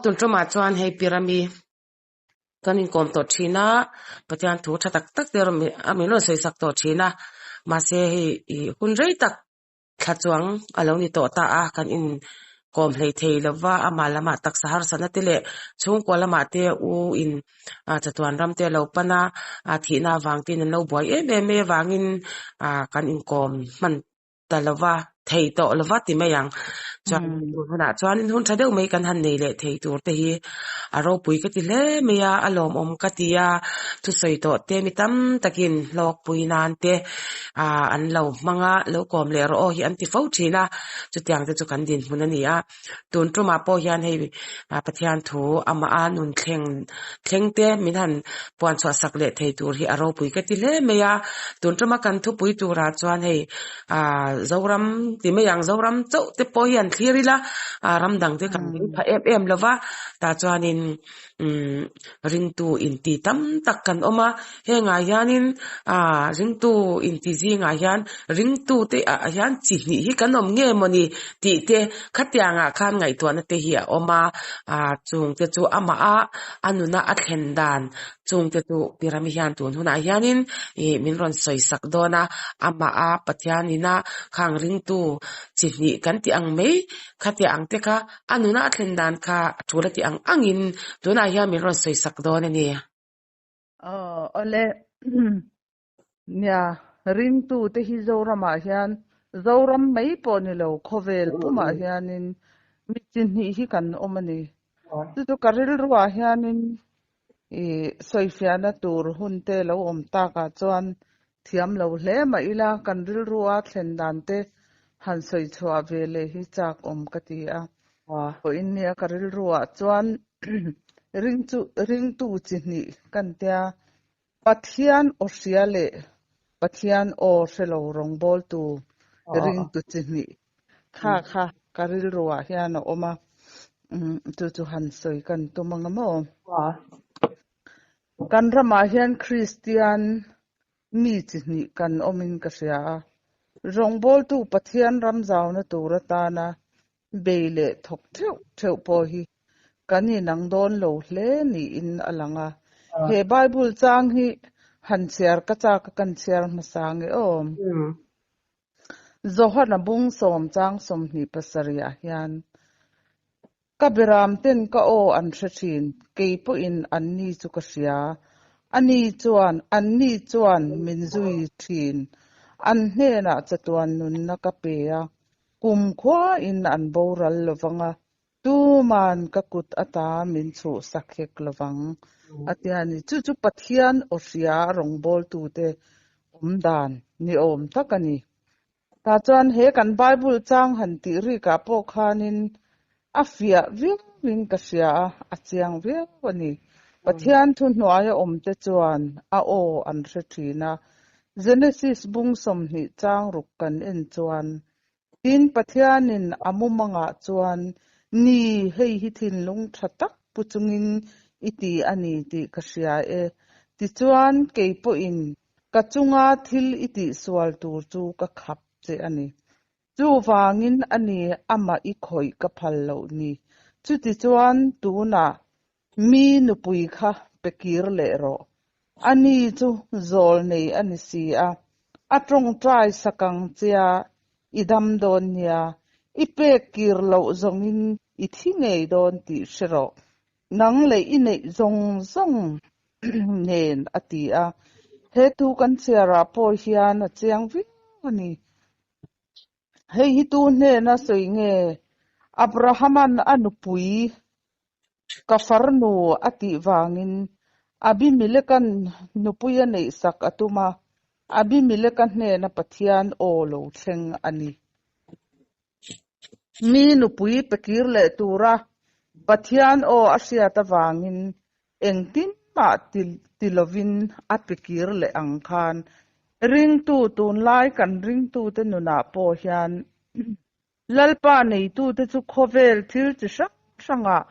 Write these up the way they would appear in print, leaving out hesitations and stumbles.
tun tumah chuan hei Pirami kan inkawm tawh thin a, Pathian thu tha tak tak te a min rawn sawi sak tawh thin a, mahse hei ih hun rei tak thla chuang a lo ni tawh ta a, kan inkawm hlei thei lo va, amah lamah taksa harsatna te leh chhungkua lamah te u in chatuan ram te a lo pan a, a thihna avang te in an lo buai em em mai avangin kan inkawm hman ta lo va, thei tawh lo va ti mai ang. Chuan tun hunah chuan hun tha deuh mai kan han nei leh thei tur te hi a ropui ka ti hle mai a, a lawmawm ka ti a, thusawi tawh te mi tam takin hlawkpui nan te ah an lo hmang a, lo kawm leh rawh aw hi an ti fo thin a, chutiang te chu kan dinhmun a ni a. Tun tumah pawh hian hei Pathian thu amah a nun thleng thleng te min han puan chhuah sak leh thei tur hi a ropui ka ti hle mai a. Tun tuma kan thupui turah chuan hei ah Zoram ti mai ang Zoram chauh te pawh hi an thlir ila ah ram dang te kan ring pha em em lo va tah chuanin umm ringtu inti tam tak kan awm a hengah hianin ah ringtu inti zingah hian ringtu te ah hian chi hnih hi kan awm nge mawni tih te khatiangah khan ngaihtuahna te hi a awm a ah chung te chu amah a a nuna a thlen dan chung te chu Pirami hian tun hunah hianin ih min rawn sawi sak dawn a amah a Pathianin a khang ringtu chi hnih kan tih ang mai khatiang ang te kha A nuna a thlen dan kha a tul a tih ang angin tunah hian min rawn sawi sak dawn a ni. Aw awle nia ringtu te hi Zoramah hian Zoram mai pawh ni lo khawvel pumah hianin mi chi hnih hi kan awm a ni. Chu chu ka rilruah hianin i sawifiahna tur hun te lo awm takah chuan thiam lo hle mah ila kan rilrua thlen dan te han sawi chhuah ve leh hi chak awm ka ti a. Pawhin nia ka rilruah chuan ring chu ringtu chi hnih kan tia Pathian aw hria leh Pathian aw hre lo rawngbawltu ringtu chi hnih kha kha ka rilruah hian a awm a, chu chu han sawi kan tum ang maw? Kan ramah hian Kristian mi chi hnih kan awmin ka hria a, rawngbawltu Pathian ram zauna tur atana bei leh thawk theuh theuh pawh hi kan inang dawn lo hle niin a lang a. He Bible chang hi han chhiar ka chak a kan chhiar hmasa nge aw. Johana bung 10 chang 27 ah hian, Ka beram ten ka aw an hre thin, kei pawhin an ni chu ka hria. Ani chuan, an ni chuan min zui thin. An hnenah chatuan nunna ka pe a, Kumkhuain an boral lovang a, tuman ka kut ata min chhuhsak hek lovang, a ti a ni. Chu chu Pathian aw hria rawngbawltute awm dan ni awm tak a ni. Tah chuan he kan Bible chang han tih rikah pawh khanin a fiah viauin ka hria a, a chiang viau a ni. Pathian thuhnuaia awmte chuan a aw an hre thin a, Genesis bung 20 chang ruk kan en chuan, Tin, Pathianin a mumangah chuan, Ni, hei hi thinlung tha tak pu chungin i ti a ni tih ka hria e. Tichuan, kei pawhin ka chunga thil i tihsual tur chu ka khap che a ni. Chuvangin a ni amah i khawih ka phal loh ni. Chutichuan tunah mi nupui kha pe kir leh rawh. A ni chu zawl nei a ni si a, a tawngtai sak ang chia i dam dawn nia, i pek kir loh zawngin i thi ngei dawn tih hre rawh. Nang leh i neih zawng zawng nen a ti a. He thu kan chhiarah pawh hian a chiang viau a ni. Hei hi tu hnena sawi nge? Abrahaman a nupui ka farnu a tih vangin Abimelekan nupui a neihsak a tum a, Abimeleka hnena Pathian aw lo thleng a ni. Mi nupui pe kir leh tura Pathian aw a hriat avangin engtin mah ti lovin a pe kir leh ang khan ringtu tunlai kan ringtute nunah pawh hian Lalpa neitute chu khawvel thil chi hrang hrangah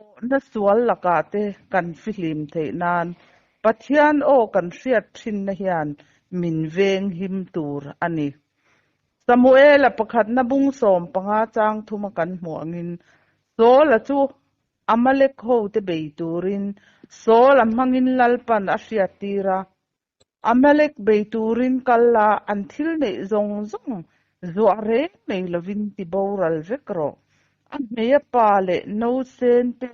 awhna sual lakah te kan fihlim theih nan Pathian aw kan hriat thinna hian min veng him tur a ni. Samuela pakhatna bung 15 chang thuma kan hmuh angin Saula chu. Amalek hote bei turin Saul-a hmangin Lalpan a hriattir a. Amalek bei turin kal la, an thil neih zawng zawng zuah reng nei lovin ti boral vek rawh. A hmeia pa leh nausen te,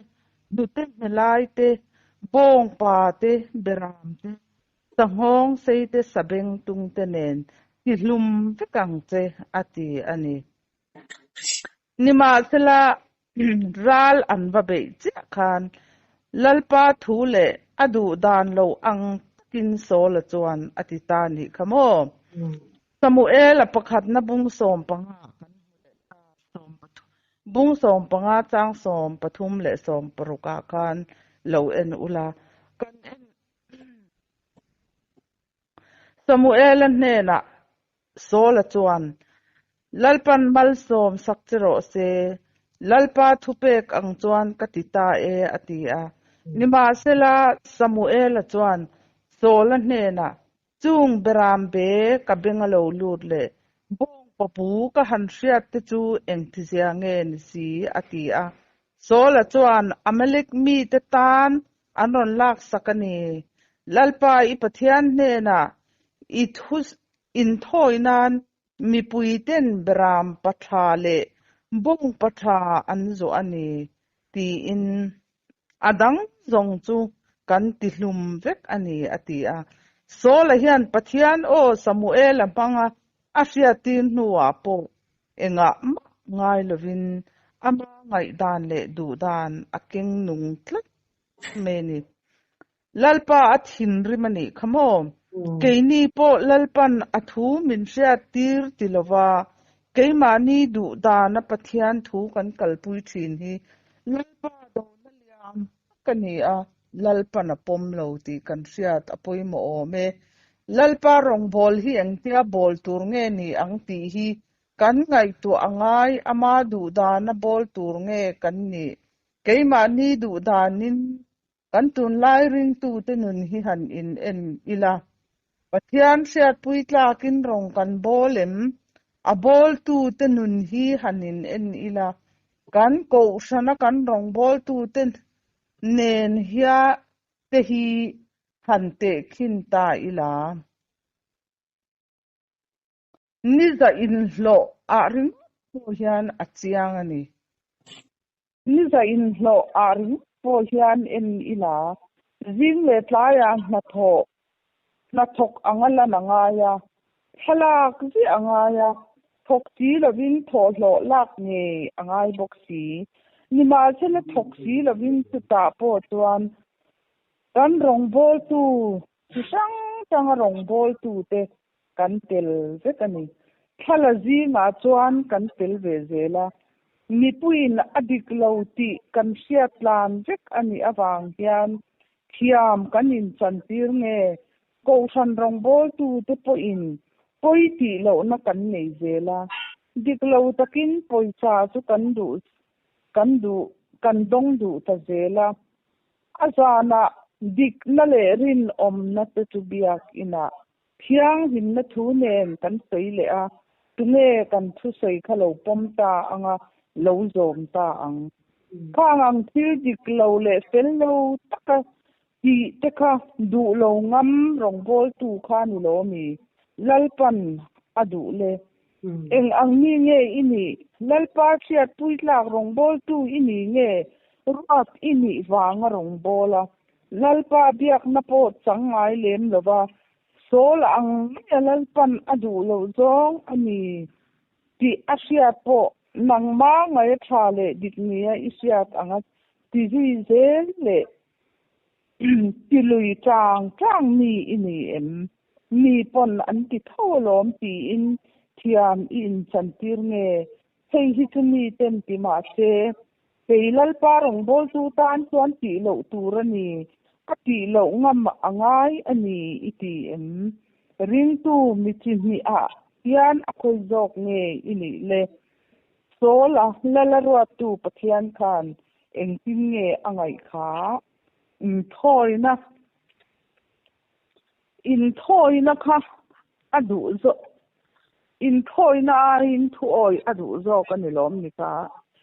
hnute hmelai te, bawng pa te, beram te, sanghawng sei te, sabeng tung te nen ti hlum vek ang che, a ti a ni. Nimahsela, ral an va beih chiah khan Lalpa thu leh a duh dan lo ang takin Saula chuan a ti ta nih kha maw? Samuela pakhatna bung 15 kan hmu leh ta, bung 15 chang 13 leh 16 ah khan lo en ula, kan en Samuela hnenah Saula chuan, Lalpan malsawm sak che rawh se, Lalpa thupek ang chuan ka ti ta e, a ti a. Nimahsela, Samuela chuan Saula hnenah, Chung beram be ka beng a lo lut leh, bawng papu ka han hriat te chu engtizia nge ni si? a ti a. Saula chuan Amalek mite tan an rawn laksak a ni. Lalpa i Pathian hnenah i thu inthawi nan mipuiten beram patha leh bawng patha an zawh a ni, tiin a dang zawng chu kan tihlum vek a ni, a ti a. Saula hian Pathian aw Samuela hmanga a hriattir hnuah pawh engah mah ngai lovin ama ngaihdan leh duhdan a keng nung tlat mai a ni. Lalpa a thinrim a nih kha maw? Keini pawh Lalpan a thu min hriattir ti lova keimahni duhdana Pathian thu kan kalpui thin hi Lalpa dona liam tak a ni a, Lalpan a pawm lo tih kan hriat a pawimawh awm e. Lalpa rawngbâwl hi engtia bâwl tur nge ni ang tih hi kan ngaihtuah a ngai, ama duhdana bâwl tur nge kan nih? Keimahni duhdanin kan tunlai ringtute nun hi han in en ila, Pathian hriatpui tlakin rawng kan bâwl em? A bâwltute nun hi han in en ila, kan kohhrana kan rawngbâwltute nen hia te hi han tehkhin ta ila. Ni za inhlawh ah ringawt pawh hian a chiang a ni. Ni za inhlawh ah ringawt pawh hian en ila, zing leh tlaiah hnathawh, hnathawk anga lan a ngai a, thlalak ziah a ngai a, thawk si lovin thawhhlawh lak ngei a ngai bawk si. Nimahsela thawk si lovin chutah pawh chuan kan rawngbawltu chi hrang hranga rawngbawltute kan tel vek a ni. Thlala zingah chuan kan tel ve zel a, mipuiin a dik lo tih kan hriat tlan vek a nih avang hian thiam kan inchantir nge Kohhran rawngbawltute pawhin pawi tih lohna kan nei zel a, dik lo takin pawisa chu kan duh kan duh kan dawng duh ta zel a. A zanah dikna leh rinawmna te chu biakinah thianghlimna thu nen kan sawi leh a, tunge kan thusawi kha lo pawm ta anga lo zawm ta ang. Khang ang thil dik lo leh fel lo taka tih te kha duh lo ngam rawngbawltu kha ni lo mi? Lalpan a duh le. Eng ang mi nge i nih? Lalpa hriatpui tlak rawngbawltu i ni nge? Ruat i nih vanga rawngbawla Lalpa biakna pawh chang ngai lem lova Saul ang maia Lalpan a duh loh zawng a ni tih a hriat pawh nangma ngaia tha leh dik nia i hriat anga ti zui zel leh ti lui tang tang mi i ni em? Mi pawn an ti tho alawm tiin thiam i inchantir nge? Hei hi chu mi ten ti mah se, kei Lalpa rawngbawltu tan chuan tih loh tur a ni, ka tih loh ngam a ngai a ni i ti em? Ringtu mi chi hnihah hian a khawi zawk nge i nih le? Saul-a Lala ruattu Pathian khan engtin nge a ngaih kha? Inthawina Inthawina kha a duh zawk Inthawina aiin thuawi a duh zawk a ni lawm ni kha?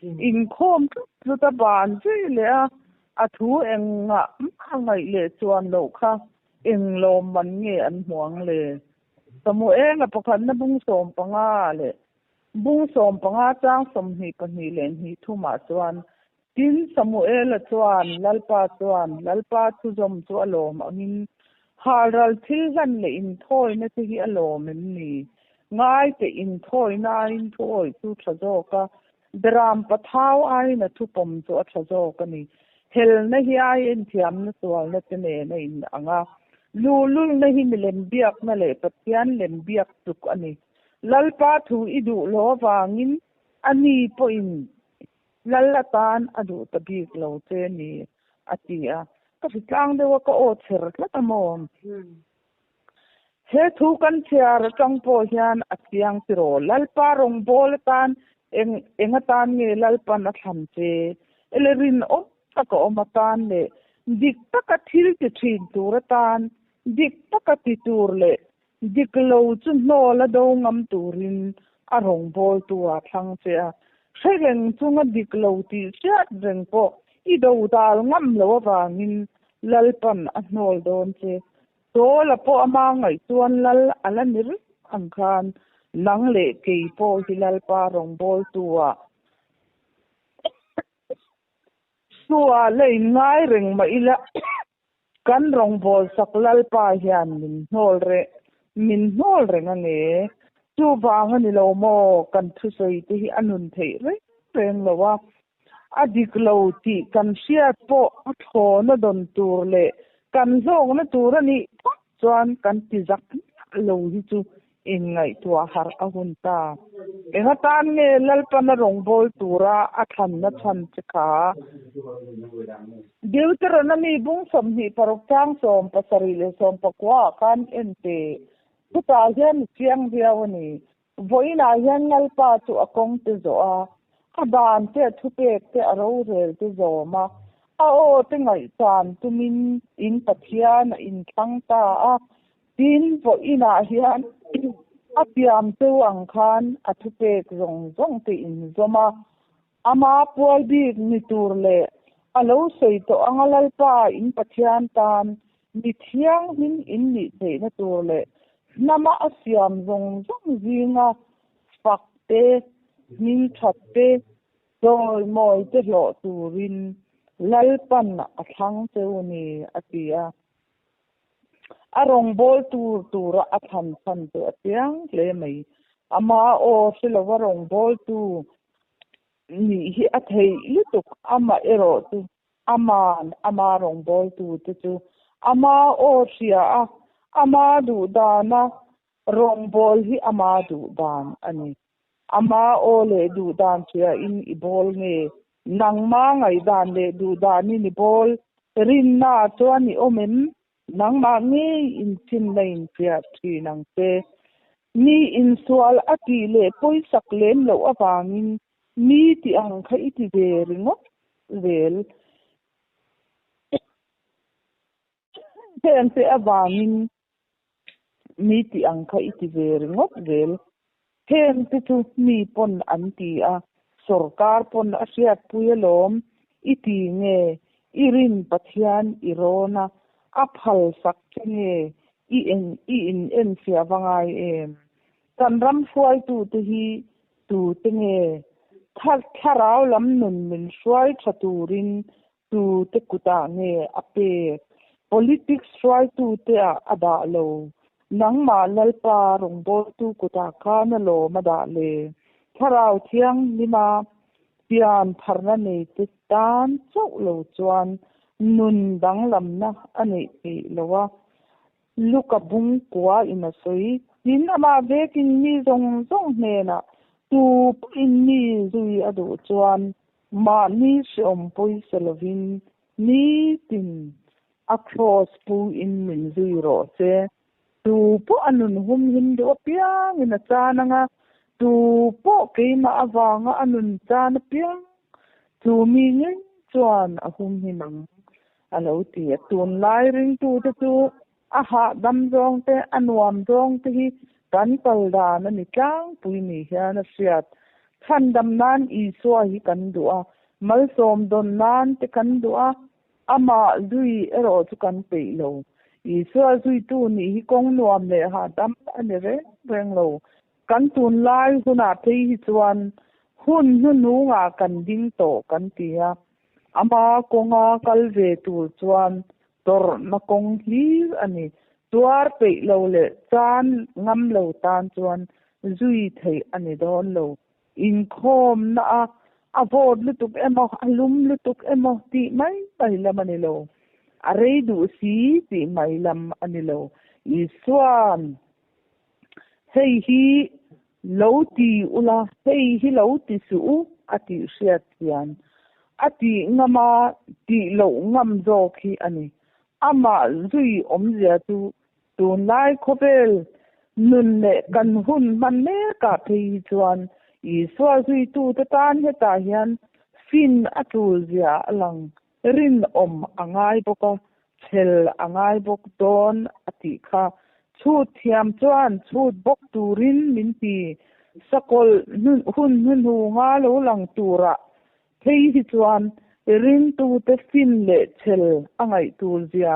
Inkhawm tlut tlut a ban zui leh a, a thu engah mah ngaih leh chuan loh kha eng lawmman nge an hmuh ang le? Samuela pakhatna bung 15 leh bung 15 chang 22 leh hnih thumah chuan, Tin, Samuela chuan, Lalpa chuan, Lalpa thuzawm chu a lawm angin halral thil hlan leh inthawina te hi a lawm em ni? Ngai teh inthawina aiin thuawih chu tha zawk a, beram pathau aiin a thupawm chu a tha zawk a ni. Helna hi ai enthiamna sualna te nen a in ang a, luhlulna hi milem biakna leh Pathian lem biak tluk a ni. Lalpa thu i duh lo avangin a ni pawhin Lal atan a duh ta bik lo che ni, a ti a. Ka hri tlang deuh a, ka aw chher tlat a maw? He thu kan chhiar atang pawh hian a chiang tiraw? Lalpa rawngbawl atan eng eng atan nge Lalpan a thlan che? Ele rinawm taka awm atan leh dik taka thil ti thin tur atan, dik taka ti tur leh Dik lo chu hnawl a do ngam turin a rawngbawltu a thlang che a, hre reng chunga dik lo tih hriat reng pawh i do dal ngam lo avangin Lalpan a hnawl dawn che. Tawla pawh ama ngaih chuan Lal a la ni reng ang khan nang leh kei pawh hi Lalpa rawngbawltu ah Chua la inngai reng mah ila Kan rawngbâwl sak Lalpa hian min hnawl reh, min hnawl reng a nge. Chuvang a ni lo maw, kan thusawi te hi a nun theih reng reng lo a. A dik lo tih kan hriat pawh a thlawna dawn tur leh kan hlawkna tur a nih phawt chuan kan ti zak miah lo hi chu inngaihtuah harh a hun ta. Eng atan nge Lalpana rawngbâwl tura a thlanna chhan che kha? Deuteronomy bung 26 chang 17 leh 19 ah khan en teh. Chutah hian i chiang viau a ni. Vawiinah hian Lalpa chu a kawng te zawh a, a dan te, a thupek te, a rorel te zawm a, a aw te ngaihsan tumin in Pathian a inthlang ta a. Tin, vawiinah hian a piam cheu ang khan a thupek zawng zawng te inzawm a, ama pual bik ni tur leh a lo sawi tawh anga Lalpa in Pathian tan mi thianghlim in nih theihna tur leh hnama a siam zawng zawng zinga fak te, hmingthat te, chawimawi te hlawh turin Lalpan a thlang cheu ni, a ti a. A rawngbâwl tur tura a thlan chhan chu a chiang hle mai. Ama aw hre lova rawngbâwltu nih hi a theih lutuk. Amah erawh chu ama'n ama rawngbâwltute chu ama aw hria a, ama duh dana Rawngbâwl hi ama duh dan a ni. Ama aw leh duh dan hriain i bâwl nge? Nangma ngaihdan leh duh danin i bâwl? Rinnaah chuan i awm em? Nangmah ngei inchhinna infiah ṭhin ang che. Mi insual a tih leh pawisak lem loh avangin mi tih ang kha i ti ve ringawt zel. Hengte avangin Mi tih ang kha i ti ve ringawt zel. Heng te chu mi pawn an ti a, sorkar pawn a hriatpui alawm. I ti nge? I rin Pathian i rawn a, a phal sak che nge i en i in enfiah va ngai em? Kan ram hruaitute hi tute nge? Thlarau lam nun min hruai tha turin Tute kutah nge a pek? Politics hruaitute ah a dah lo. Nangmah Lalpa rawngbawltu kutah khan a lawm a dah le. Thlarau Thianghlima pian tharna neite tan chauh lo chuan nun danglamna a neih theih lo a. Luka bung kua in a sawi. Tin, amah vekin mi zawng zawng hnenah tu pawhin mi zui a duh chuan Mahni hreawm pawisa lovin nitin a kraws pu in min zui rawh se. Tu pawh a nun hum him duh apiangin a chan ang a, tu pawh keimah avanga a nun chan apiang chu mi ngei chuan a hum him ang, a lo ti a. Tunlai ringtute chu a hahdam zawng te, a nuam zawng te hi kan kal dan a ni tlangpui ni hian a hriat. Chhandam nan Isua hi kan duh a, malsawm dawn nan te kan duh a, amah zui erawh chu kan peih lo. Isua zuitu nih hi kawng nuam leh hahdam a ni reng reng lo. Kan tunlai hunah phei hi chuan hun hnuhnungah kan ding tawh kan ti a, ama kawnga kal ve tur chuan tawrhna kawng hlir a ni. Tuar peih lo leh chan ngam lo tan chuan zui theih a ni dawn lo. Inkhawmna a a vawt lutuk emaw, a lum lutuk emaw tih mai mai lam a ni lo. A rei duh si tih mai lam a ni lo. Isua'n hei hi lo ti ula, hei hi lo ti suh u a tih hriat hian a tih ngama tih loh ngam zawk hi a ni. Amah zui awmzia chu Tunlai khawvel nun leh kan hun hman mekah phei hi chuan Isua zuitute tan hetah hian fin a tul zia a lang, rinawm a ngai bawk a, chhel a ngai bawk dawn a tih kha. Chhut thiam chuan chhut bawk turin min ti. Sakawlh hun hnuhnunga lo lang turah Phei hi chuan ringtute fin leh chhel a ngaih tur zia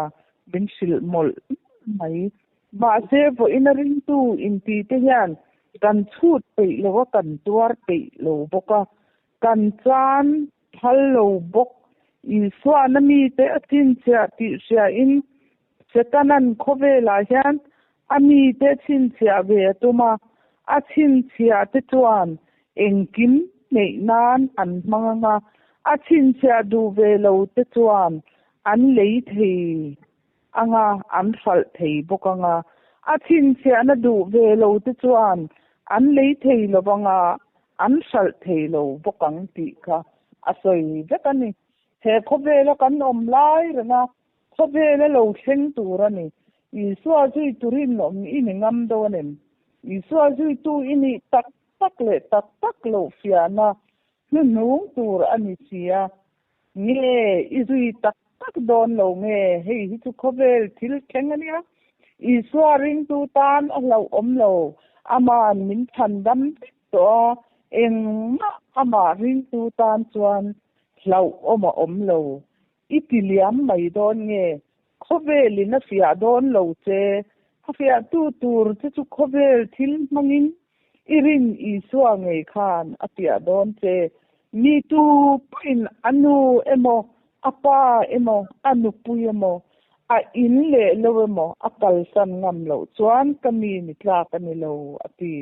min hrilh mawlh mawlh mai. Mahse, vawiina ringtu inti te hian kan chhut peih lo a, kan tuar peih lo bawk a, kan chan phal lo bawk. Isuana mite a chhinchhiah tih hriain Setanan khawvelah hian a mite chhinchhiah ve a tum a, a chhinchhiah te chuan engkim neih nan an hmang ang a, a chhinchhiah duh ve lo te chuan an lei thei ang a, an hralh thei bawk ang a, a chhinchhiahna duh ve lo te chuan an lei thei lo vang a, an hralh thei lo bawk ang tih kha a sawi vek a ni. He khawvela kan awm lai reng a, Khawvel a lo thleng tur a ni. Isua zui turin awm i ni ngam dawn em? Isua zuitu i nih tak tak leh tak tak loh fiahna hnuhnung tur a ni si a. Nge i zui tak tak dawn lo nge? Hei hi chu khawvel thil thleng a nia. Isua ringtu tan a hlauhawm lo. Aman min chhandam vek tawh a, engmah amah ringtu tan chuan hlauhawm a awm lo. I ti liam mai dawn nge? Khawvelin a fiah dawn lo che. A fiahtu tur che chu khawvel thil hmangin i rin Isua ngei khan a fiah dawn che. Mi tu pawhin a nu emaw, a pa emaw, a nupui emaw, a in leh lo emaw a kalsan ngam loh chuan ka mi ni tlak a ni lo, a ti.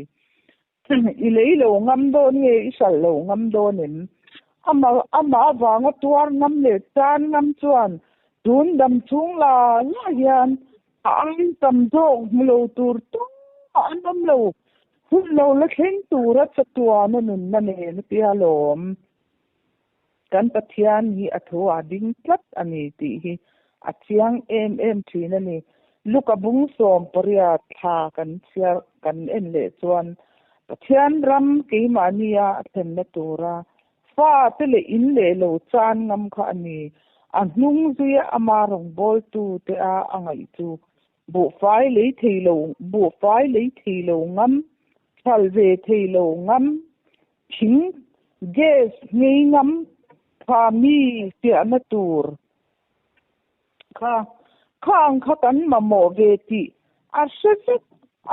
I lei lo ngam dawn nge i hralh lo ngam dawn em? Amah amah avanga tuar ngam leh tan ngam chuan tun dam chhung la la hian a ai tam zawk hmu lo tur tumah an awm lo. Hun lo la thleng tura chatuana nunna nen a tia lawm. Kan Pathian hi a thu a ding tlat a ni tih hi a chiang em em thin a ni. Luka bung 18 thla kan chhiar kan en leh chuan Pathian ram keimahnia a thlenna tura fate leh in leh lo chan ngam kha a ni. A hnung zuia ama rawngbawltu te a a ngaih chu buhfai lei thei lo buhfai lei thei lo ngam, hralh ve thei lo ngam, Thing, gas, ngei ngam tha mi fiahna tur kha khang kha kan mamawh ve tih a hre vek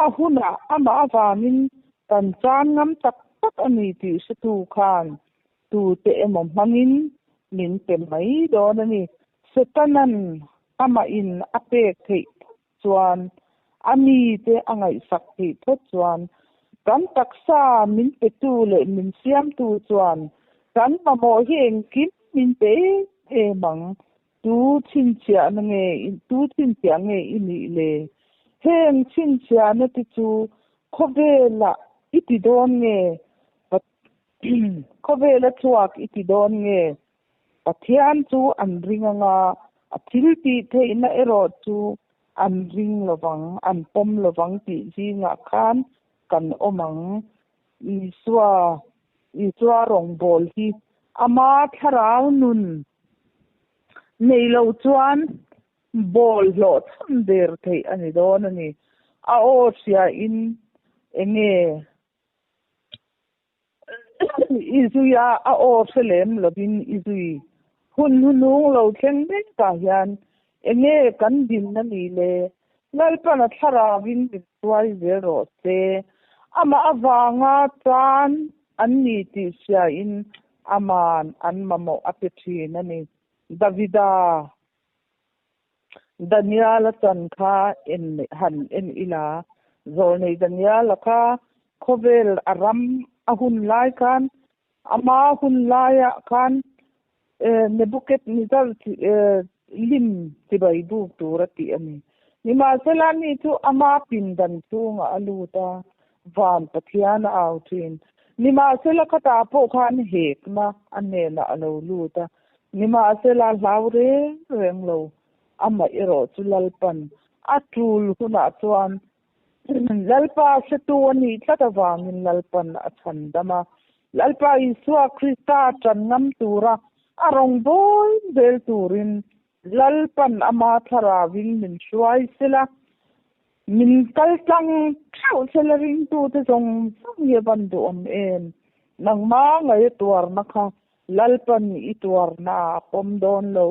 a hunah amah avangin kan chan ngam tak tak a ni tih hretu khan tute emaw hmangin min pe mai dawn a ni. Setanan amahin a pek theih phawt chuan a mite a ngaihsak theih phawt chuan kan taksa min petu leh min siamtu chuan kan mamawh hi engkim min pe em em ang. Tu chhinchhiahna nge tu chhinchhiah nge i nih le? Heng chhinchhiahna te chu khawvelah i ti dawn nge? Khawvela chhuak i ti dawn nge? Pathian chu an ring ang a, a thil tih theihna erawh chu an ring lovang, an pawm lovang tih zingah khan kan awm ang. Isua, Isua rawngbâwl hi ama thlarau nun nei lo chuan bâwl hlawhchham der theih a ni dawn a ni. A aw hriain enge? i zui a, a aw hre lem lovin i zui. Hun hnuhnung lo thleng mekah hian enge kan dinna ni le? Lalpan a thlarauin min hruai zel rawh se. Amah avanga tan an ni tih hriain aman an mamawh a pe thin a ni. Davida. Daniel-a chan kha en han en ila, zawlnei Daniel-a kha khawvel a ram a hun lai khan, ama hun laiah khan Nebuchadnezzar lim chibai buk tur a tih a ni. Nimahsela ani chu ama pindan chungah a lut a, van Pathian a au thin. Nimahsela khatah pawh khan hekna a hnenah a lo lut a, Nimahsela hlau reng reng lo, amah erawh chu Lalpan a tul hunah chuan Lalpa hretu a nih tlat avangin Lalpan a chhan dam a. Lalpa Isua Krista ṭan ngam tura a rawngbâwl zel turin Lalpan ama thlarauin min hruai sela, min kal tlang theuh sela ringtute zawng zawng hi a van duhawm em? Nangmah ngaia tuarna kha Lalpan i tuarna a pawm dawn lo,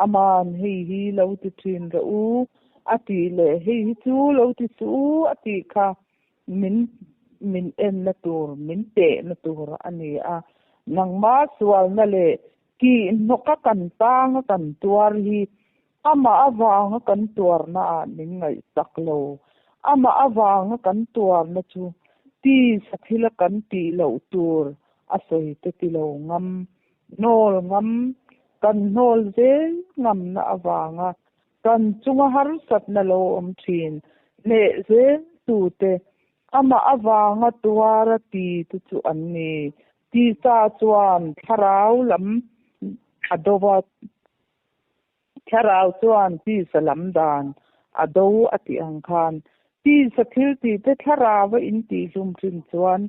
aman hei hi lo ti thin rawh u a tih leh hei hi chu lo ti suh u a tih kha min min enna tur, min tehna tur a ni a. Nangmah sualna leh kihhnawka kan tanga kan tuar hi amah avanga kan tuarna ah min ngaihsak lo. Amah avanga kan tuarna chu tisa thila kan tih loh tur a sawi te ti lo ngam, hnawl ngam, kan hnawl zel ngamna avanga kan chunga harsatna lo awm thin hneh zel tute amah avanga tuara ti te chu an ni. Tisa chuan thlarau lam a do va, Thlarau chuan tisa lam dan a do a tih ang khan tisa thil tih te thlarau a in tih hlum thin chuan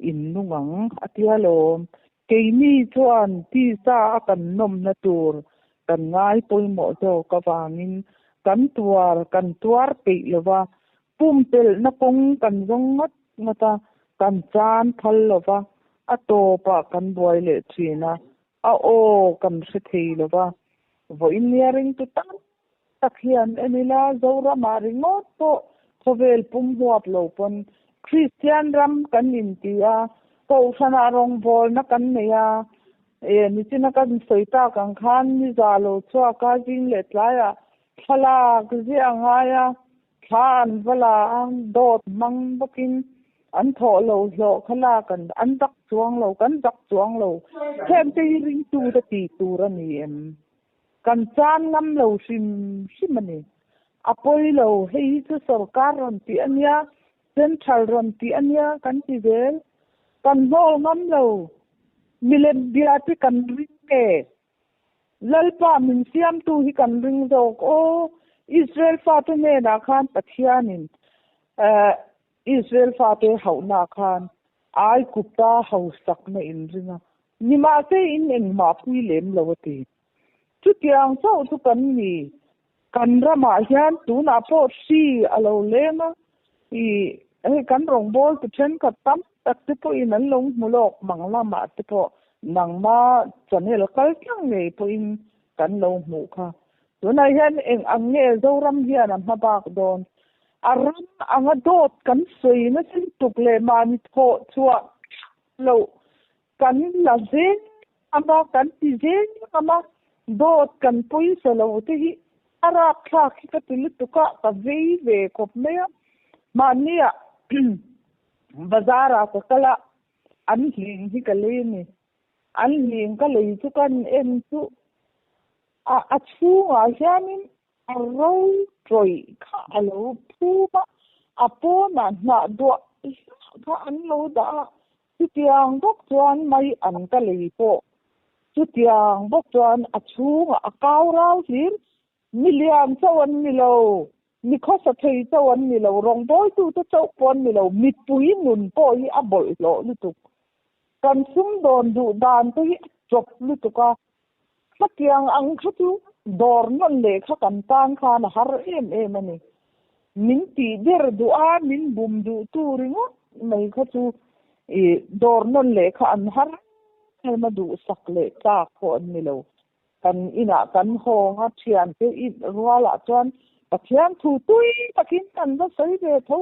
in nung ang a tia lawm. Keini chuan tisa a kan nawmna tur kan ngai pawimawh zawk avangin kan tuar kan tuar peih lova, pumpelhna kawng kan zawng ngawt ngawt a, kan chan phal lova, a tawpah kan buai leh thin a, A aw kan hre thei lo va, vawiin nia ringtu tam tak hian en ila Zoramah ringawt pawh khawvel pum huap lo pawn Kristian ram kan inti a, Kohhranah rawngbawlna kan nei a, e nichina kan sawi tak ang khan ni za lo chhuak a, zing leh tlaiah thlalak ziah a ngai a, Thla an va la a, dawt hmang bawkin an thawh lo hlawh kha lak an an zak chuang lo, kan zak chuang lo. Heng te hi ringtu te tih tur a ni em? Kan chan ngam lo hrim hrim a ni. A pawi lo, hei hi chu sorkar rawn tih a nia, central rawn tih a nia kan ti zel. Kan hnawl ngam lo, milem bia te kan ring nge? Lalpa min siamtu hi kan ring zawk aw. Israel fate hnenah khan Pathianin Israel fate hauhnaah khan Aigupta hausakna in ring a, nimahse in engmah pui lem lo a ti. Chutiang chauh chu kan ni. Kan ramah hian tunah pawh hri a lo leng a, i hei kan rawngbawltu thenkhat tam tak te pawhin an lo hmu lawk mang lamah te pawh nangma channel kal tlang ngei pawhin kan lo hmuh kha. Tunah hian eng ang nge Zoram hian a hma bak dawn? A ram anga dawt kan sawi nasa lutuk leh mahni thawh chhuah loh Kan la zel ngam a, kan ti zel ngam a, dawt kan pawisa lo te hi a rapthlak hi ka ti lutuk a, ka vei ve khawp mai a. Mahnia bazar ah ka kal a, an hling hi ka lei a ni. An hling ka lei chu kan en chu a a chhungah hianin a ro tawih kha a lo phum a, a pawnah hnah duah hlah kha an lo dah a, Chutiang bawk chuan mai an ka lei pawh. Chutiang bawk chuan a chhungah a kau rau hlir. Mi lian chauh an ni lo, mi khawsa thei chauh an ni lo, rawngbawltute chauh pawh an ni lo, mipui nun pawh hi a bawlhhlawh lutuk. Kan sumdawn duh dan te hi a chawp lutuk a, khatiang ang kha chu dawr nawn leh kha kan tan khan a har em em a ni. Min tih ber duh a, min bum duhtu ringawt mai kha chu. I dawr nawn leh kha an har em a, duhsak leh tlak pawh an ni lo. Kan inah kan hawng a, thiante in rualah chuan Pathian thu tui takin kan va sawi ve tho.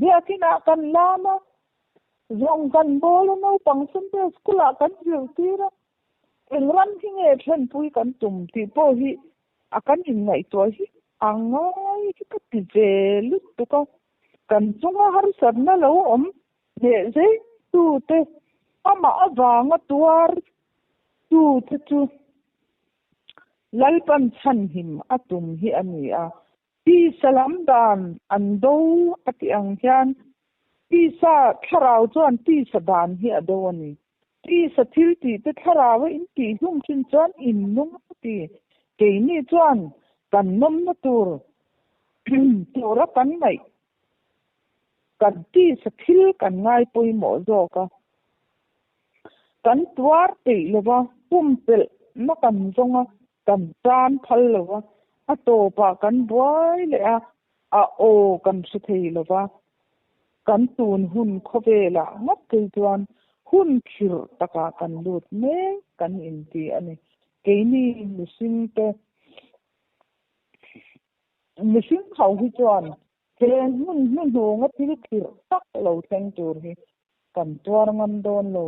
Biakinah kan lam a, zawng kan bawl a, naupang Sunday school ah kan zirtir a. Eng ram hi nge thlenpui kan tum tih pawh hi a kan inngaihtuah hi a ngai hi ka ti ve lutuk a. Kan chunga harsatna lo awm hneh zeitute amah avanga tuar tute chu Lalpan chhanhim a tum hi a ni a. Tisa lam dan an do a tih ang hian tisa thlarau chuan tisa dan hi a do a ni. Tisa thil tih te thlarau a in tih hlum thin chuan in nung a ti. Keini chuan kan nawmna tur tura kan ngaih kan tisa thil kan ngai pawimawh zawk a. Kan tuar peih lo va, pumpelh na kan zawng a, kan tan phal lo va, a tawpah kan buai leh a, a aw kan hre thei lo va. Kan tun hun khawvelah ngawt phei chuan hun khirh takah kan lut mek kan inti a ni. Keini mihringte, mihring ho hi chuan he hmun hnuhnunga thil khirh tak lo thleng tur hi kan tuar ngam dawn lo,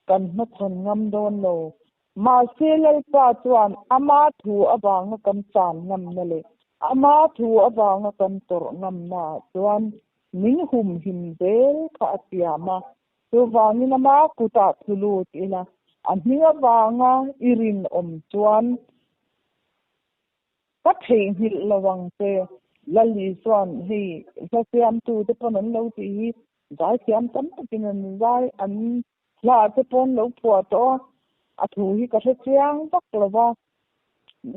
kan hmachhawn ngam dawn lo. Mahse Lalpa chuan ama thu avanga kan chan ngamna leh ama thu avanga kan tawrh ngamna ah chuan min humhim zel kha a siam a. Chuvangin ama kutah thu lut ila, a hming avanga i rinawm chuan Ka theihnghilh lo ang che. Lali chuan hei hla siamtu te pawn an lo tih hi zaithiam tam takin an zai an hla te pawn lo phuah tawh a, a thu hi ka hre chiang vak lo va.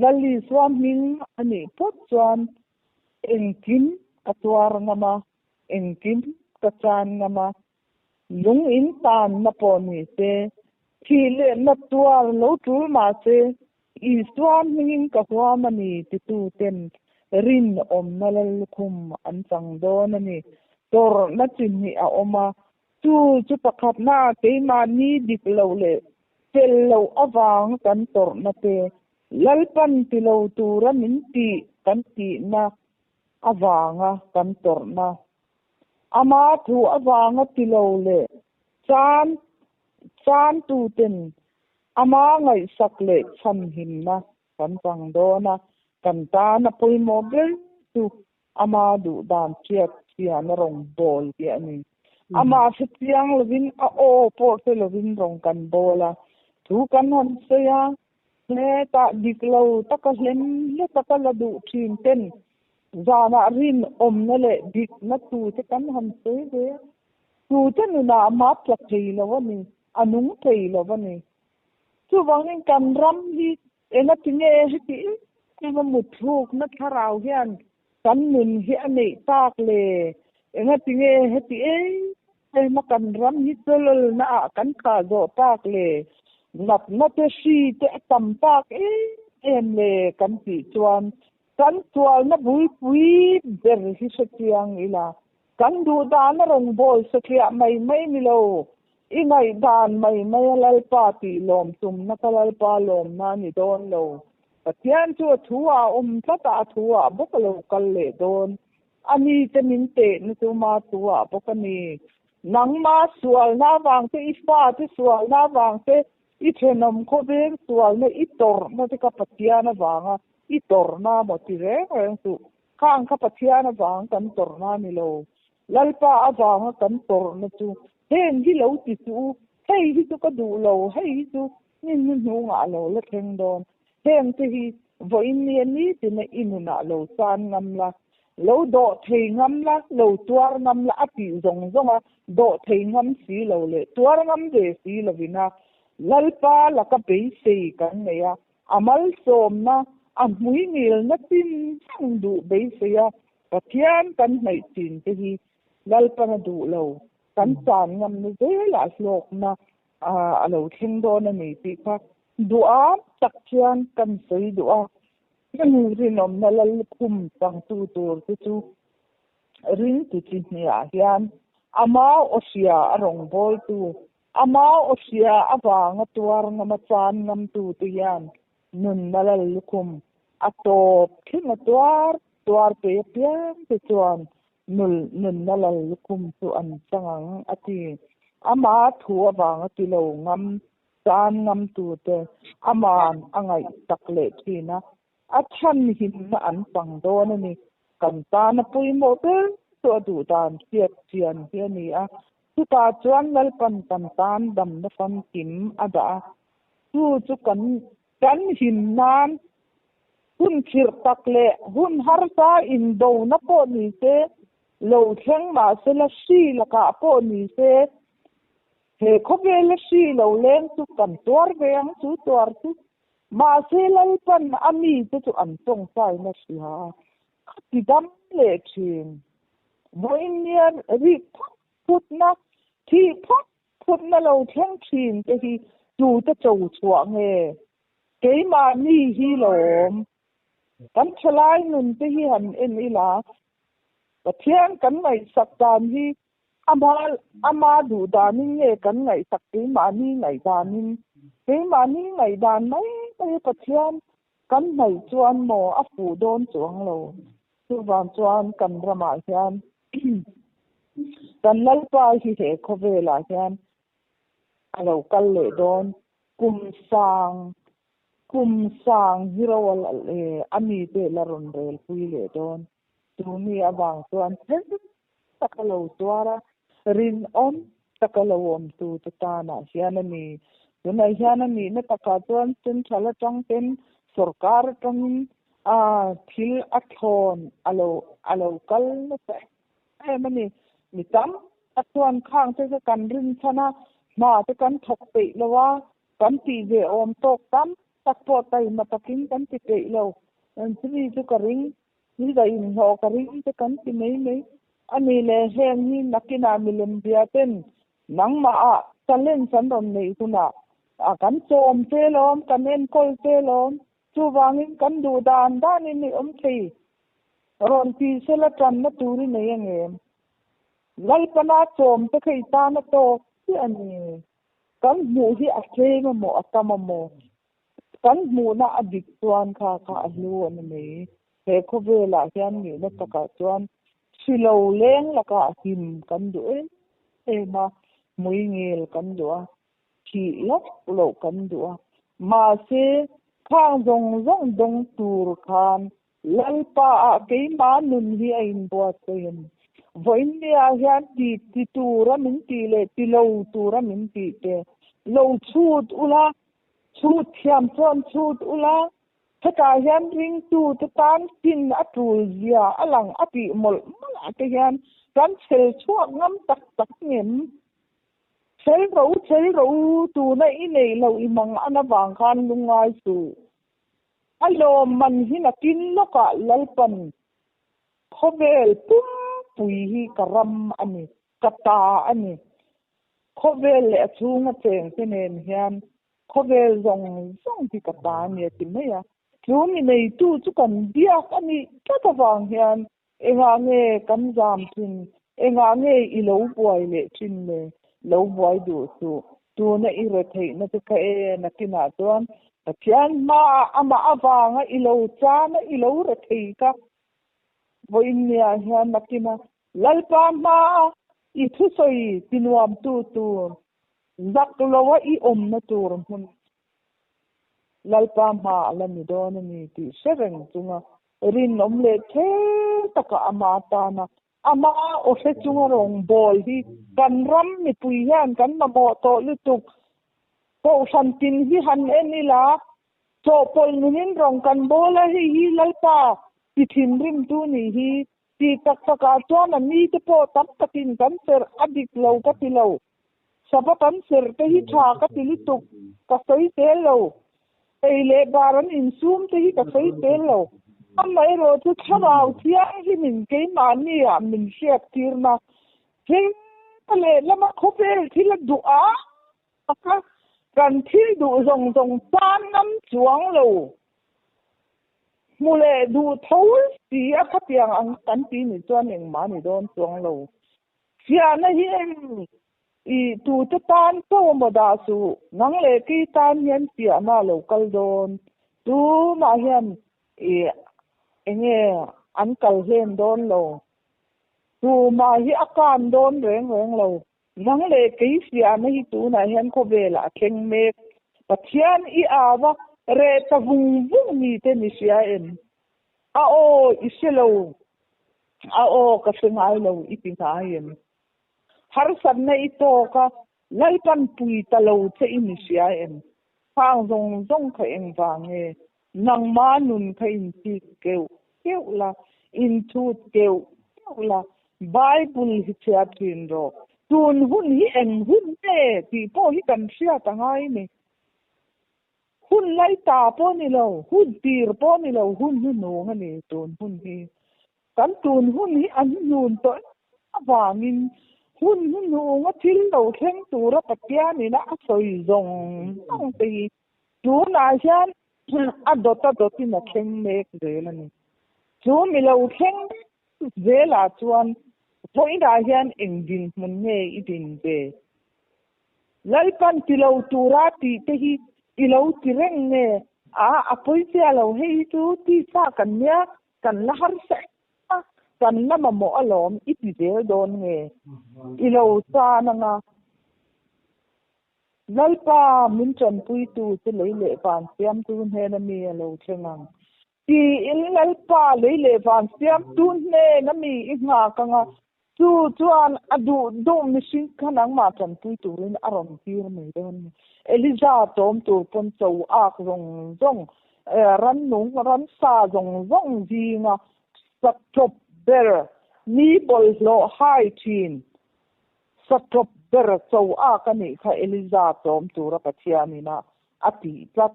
Lali chuan hming a nih phawt chuan engkim ka tuar ngam a, engkim ka chan ngam a, Lung in tanna pawh ni se, thih leh na tuar lo tul mah se, Isua hmingin ka huam a ni tituten rinawmna lallukhum an chang dawn a ni. Tawrhna chi hnih a awm a, chu chu pakhatna keimahni dik loh leh fel loh avang kan tawrhna te, Lalpan ti lo tura min tih kan tihna avanga kan tawrhna. Ama thu avanga ti lo leh chan chantuten ama ngaihsak leh chhanhimna kan chang dawn a, kan tan a pawimawh ber chu ama duh dan hriat chian a rawn bawl hi a ni. Ama hre chiang lovin a aw pawh hre lovin rawn kan bawl a, thu kan han sawi a, hetah dik lo taka hlem hle taka la duh thin ten Zanah rinawmna leh dikna tute kan han sawi ve a, tute nunah a mah tla thei lo a ni, a nung thei lo a ni. Chuvangin kan ram hi engatinge heti em em a mutthlukna thlarau hian kan nun hi a neih tak le? Engatinge heti em em a kan ram hi chawlawlna ah kan khah zawh tak le? Natna te hri te a tam tak em em le kan tih chuan Kan sualna bulpui ber hi hre chiang ila, kan duhdana rawngbâwl satliah mai mai ni lo, i ngaihdan mai maia Lalpa tih lawm tumna ka Lalpa lawmna a ni dawn lo. Pathian chu a thu ah a awm tlat a, a thu ah bawk a lo kal leh dawn. A ni te min tehna chu ma thu ah bawk a ni. Nangma sualna avang te, i fate sualna avang te, I thenawm khawveng sualna i tawrhna te kha Pathian avanga i tawrhna maw ti reng reng suh. Khang kha Pathian avang kan tawrhna a ni lo. Lalpa avanga kan tawrhna chu heng hi lo ti suh u, hei hi chu ka duh lo, hei hi chu ni hnuhnungah a lo la thleng dawn. Heng te hi vawiin nia nitina i nunah lo chan ngam la, lo dawh thei ngam la, lo tuar ngam la a tih zawng zawng a, dawh thei ngam si lo leh tuar ngam ve si lovin a Lalpa laka beisei kan nei a, a malsawmna, a hmuingilna chin reng duh beisei a Pathian kan hnaih chin te hi Lalpan a duh lo, kan chan ngamna zelah hlawkna a lo thleng dawn a ni tih kha duham tak hian kan sawi duh a, rinawmna Lalkhum changtu tur te chu ringtu chi hniah hian Ama aw hria a rawngbawltu, ama aw hria avanga tuar ngama chan ngamtute hian nunna lal lukhum a tawp thleng a tuar tuar peih apiang te chuan nunna lal lukhum chu an chang ang a ti. Ama thu avanga ti lo ngam chan ngamtute aman a ngaihsak leh thin a. A chhanhimna an chang dawn a ni. Kan tana pawimawh ber chu a duh dan hriat chian hi a ni a. Chutah chuan Lalpan kan tan damna famkim a dah a. Chu chu kan kan him nan hun khirh tak leh hun harsa indona pawh ni se, lo thleng mahsela hri lakah pawh ni se, he khawvela hri lo leng chu kan tuar ve ang chu tuar chu Mahse Lalpan a mite chu an tawngtaina hria a, a ti dam leh thin. Vawiin nia rik phut phutna, thih phut phutna lo thleng thin te hi tute cho chhuah nge? Keimahni hi lawm. Kan thalai nun te hi han en ila, Pathian kan ngaihsak dan hi Ama ama duh danin nge kan ngaihsak keimahni ngaihdanin? Keimahni ngaihdan mai mai Pathian kan hnaih chuan maw a fuh dawn chuang lo. Chuvang chuan kan ramah hian kan Lalpa hi he khawvelah hian a lo kal leh dawn. Kum sang kum sang hi ro a mite la rawn relpui leh dawn. Tumi avang chuan phel taka lo tuar a, rinawm taka lo awmtu te tanah hian a ni. Tunah hian a nihna takah chuan central atang ten sorkar atangin a thil a thlawn a lo a lo kal nasa em em a ni. Mi tam tak chuan khang te kha kan rinchhan a, hna te kan thawk peih lo a, kan tih ve awm tawk tam tak pawh taima takin kan ti peih lo. Chumi chu ka ring Ni da inhlawh ka ring te kan ti mai mai. A ni le, heng hi nakinah milem bia ten nangmah ah challenge an rawn neih hunah a kan chawm che lawm, kan enkawl che lawm, chuvangin kan duh dan danin i awm thei. Rawn ti sela tanna tur i nei angem? Lalpana chawm te kha i tan a tawk chiah a ni. Kan hmuh hi a tlem amaw a tam amaw? Kan hmuhna a dik chuan kha kha a hlu a ni mai. He khawvelah hian nihna takah chuan hri lo leng lakah him kan duh em em a, hmui ngel kan duh a, thih lawk loh kan duh a. Mahse, khang zawng zawng dawng tur khan Lalpa ah keimah nun hi a inbuatsaih a ni. Vawiinniah hian ti ti tura min tih leh ti lo tura min tih te lo chhut ula, chhut thiam chuan chhut ula, hetah hian ringtute tan fin a tul zia a lang a tih mawlh mawlh ah te hian kan chhel chhuak ngam tak tak ngem. Chhel ro chhel ro tuna i neih loh i mang an avang khan lungngai suh. A lawmman hi nakin lawkah Lalpan khawvel pumpui hi ka ram a ni, ka ta a ni. Khawvel leh a chhunga chengte nen hian khawvel zawng zawng hi ka ta a ni a ti mai a. Chu mi neitu chu kan biak a nih tlat avang hian Engah nge kan zam thin? Engah nge i lo buai leh thin le? Lo buai duh suh. Tuna i retheihna te kha e, nakinah chuan Pathian hmaah amah avanga i lo chana i lo rethei kha. Vawiinniah hian nakina Lalpa hmaa i thusawi tinuamtu tur, zak loa i awmna tur hmun Lalpa hma a la ni dawn a ni tih hre reng chunga rinawm leh thel taka ama tana ama aw hre chunga rawngbâwl hi kan ram mipui hian kan mamawh tawh lutuk. Kohhran tin hi han en ila, chawhpawlh nunin rawng kan bâwl a, hei hi Lalpa ti thinrimtu nih hi tih tak takah chuan a mite pawh tam takin kan serh a dik lo ka ti lo. Sava kan serh te hi tha ka ti lutuk, ka sawi tel lo. Ei leh bar an insum te hi ka sawi tel lo. Amaherawh chu thlarau thianghlimin keimahni ah min hriat tirna heta lehlama khawvel thil a duh a taka kan thil duh zawng zawng tan ngam chuang lo. Hmu leh duh tho si a khatiang ang kan ti nih chuan engmah a ni dawn chuang lo. Fiahna hi eng i tute tan pawh maw dah suh, nang leh kei tan hian fiahna a lo kal dawn. Tumah hian i enge an kal hlen dawn lo. Tumah hi a kan dawn reng reng lo. Nang leh kei fiahna hi tunah hian khawvelah a thleng mek. Pathian i au a, reh ta vung vung ni te ni hria em? A aw i hre lo, a aw ka hre ngai lo i ti ngai em? Harsatna i tawk a, Lalpan pui ta lo che i ni hria em? Khang zawng zawng kha engvang nge? Nangma nun kha inchik keuh keuh la, inchhut keuh keuh la, Bible hi chhiar thin rawh. Tun hun hi eng hun nge tih pawh hi kan hriat a ngai ni. Hun lai ta pawh ni lo, hun tir pawh ni lo, hun hnuhnung a ni tun hun hi. Kan tun hun hi an hnun tawh em avangin hun hnuhnunga thil lo thleng tura Pathianin a sawi zawng zawng te hi tunah hian a dawt a dawtin a thleng mek zel a ni. Chu mi lo thleng zelah chuan vawiinah hian eng dinhmun nge i din ve? Lalpan ti lo tura tih te hi i lo ti reng nge? A, a pawi chiah lo, hei hi chu tisa kan nia, kan la harsa em a, kan la mamawh alawm i ti zel dawn nge? I lo chan anga Lalpa min tanpuitu chu lei leh van siamtu hnena mi a lo thleng ang. Tiin Lalpa lei leh van siamtu hnena mi i nghak anga, chu chuan a duh duh mihring kha nangmah tanpui turin a rawn tir mai dawn a ni. Eliza chawm tur pawn cho ak zawng zawng, rannung, ramsa zawng zawng zinga satawp ber, mi bawlhhlawh hai thin satawp ber cho ak a nih kha Eliza chawm tura Pathianin a tih tlat.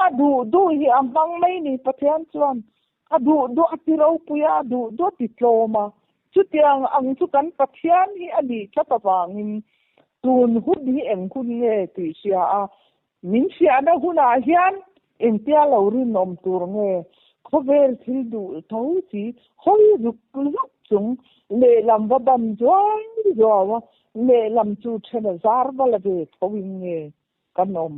A duh duh hi a hmang mai ni Pathian chuan a duh duh a ti ropui a, a duh duh a ti tlawm a. Chutiang ang chu kan Pathian hi a nih tlat avangin tun hun hi eng hun nge tih hria a, min hriahna hunah hian engtia lo rinawm tur nge khawvel thil duh tho si hawi ruk ruk chung lehlam va ban zuai zuau a, lehlam chu then a zar va la ve tho in nge kan awm.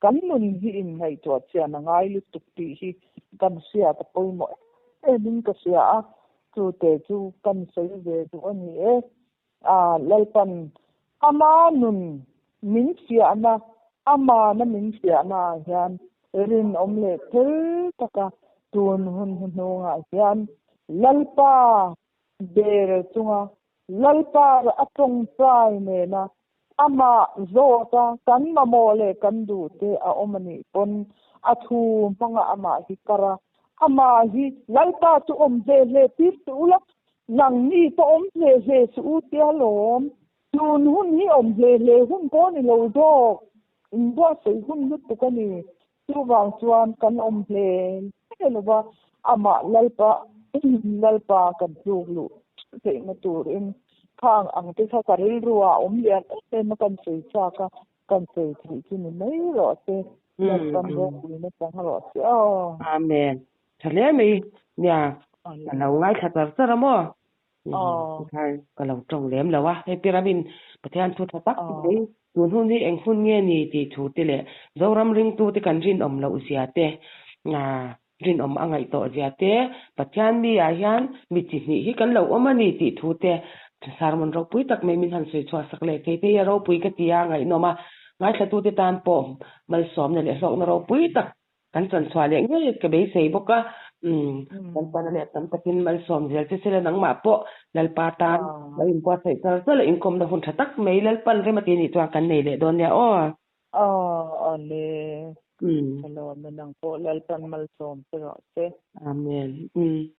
Kan nun hi inngaihtuah chian a ngai lutuk tih hi kan hriat a pawimawh em em in ka hria a, chute chu kan sawi ve duh a ni e. A Lalpan ama nun min fiahna, amana min fiahna ah hian rinawm leh fel taka tun hun hnuhnungah hian Lalpa ber chunga Lalpa a tawngtai nena Amah zawta kan mamawh leh kan duh te a awm a nih pawn a thu hmanga amah hi kar a, amah hi Lalpa chu awm hle hle tir suh ula, nangni pawh awm hle hle suh u tia lawm. Tun hun hi awm hle hle hun pawh ni lo zawk, inbuatsaih hun lutuk a ni. Chuvang chuan kan awm hle hle lova, amah Lalpa Lalpa kan tluk luh theihna turin khang ang te kha ka rilru ah awm lian em em a kan sawi chak a, kan sawi theih chu ni mai rawh se, Lalpan ropui nachang rawh se aw. Amen. Tha hle mai nia, ka lo ngaithla char char a maw? Ka lo tawng lem lo a, hei Pyramid Pathian thu tha tak mai tun hun hi eng hun nge ni tih thu te leh Zoram ringtu te kan rinawm loh zia te, rinawm a ngaih tawh zia te, Pathian mi ah hian mi chi hnih hi kan lo awm a ni tih thu te sermon ropui tak mai min han sawi chhuah sak leh thei te hi a ropui ka ti a, ngaihnawm a, ngaithlatute tan pawh malsawmna leh hlawkna ropui tak Kan chanchhuah leh ngei ka beisei bawk a, umm kan pana leh tam takin malsawm zel che sela nangmah pawh Lalpa tan lo inbuatsaih char char a inkawmna hun tha tak mai Lalpan rem a ti nih chuan kan nei leh dawn nia aw. Aw awle Thalawm e nang pawh Lalpan malsawm che rawh se. Amen. Umm.